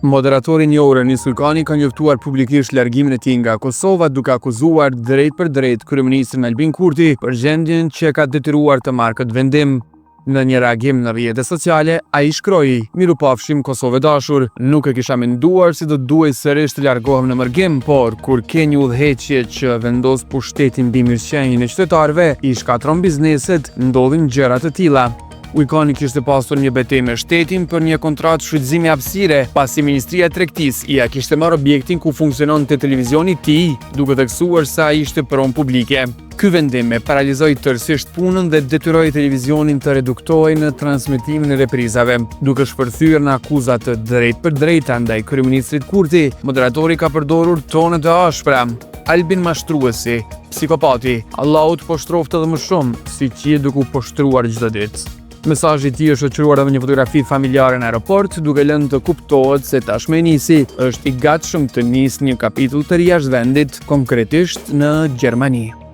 Moderatori i njohur Enis Ujkani ka njoftuar publikisht largimin e tij nga Kosova duke akuzuar drejtpërdrejt kryeministrin Albin Kurti për gjendjen që e ka detyruar të marrë këtë vendim. Në një reagim në rrjete sociale, ai shkroi: Mirupafshim Kosovë e dashur, nuk e kisha menduar se do të duhej sërish të largohem në mërgim, por kur ke një udhëheqje që vendos pushtetin mbi mirëqenien e qytetarëve, i shkatërron bizneset, ndodhin gjëra të tilla. Ujkani kishte pasur një betejë me shtetin për një kontratë shfrytëzimi hapësire, pasi Ministria e Tregtisë ia kishte marrë objektin ku funksiononte televizioni i tij, duke theksuar se ai ishte pronë publike. Ky vendim e paralizoi tërësisht punën dhe detyroi televizionin të reduktohej në transmetimin e reprizave. Duke shpërthyer në akuza të drejtpërdrejta ndaj kryeministrit Kurti, moderatori ka përdorur tone të ashpra. Albin mashtruesi, Psikopati, Allahu të poshtëroftë edhe më shumë, siç je duke u poshtëruar çdo ditë. Mesazhi i tij është shoqëruar edhe me një fotografi familjare në aeroport, duke lënë të kuptohet se tashmë Enisi është i gatshëm të nisë një kapitull të ri jashtë vendit, konkretisht në Gjermani.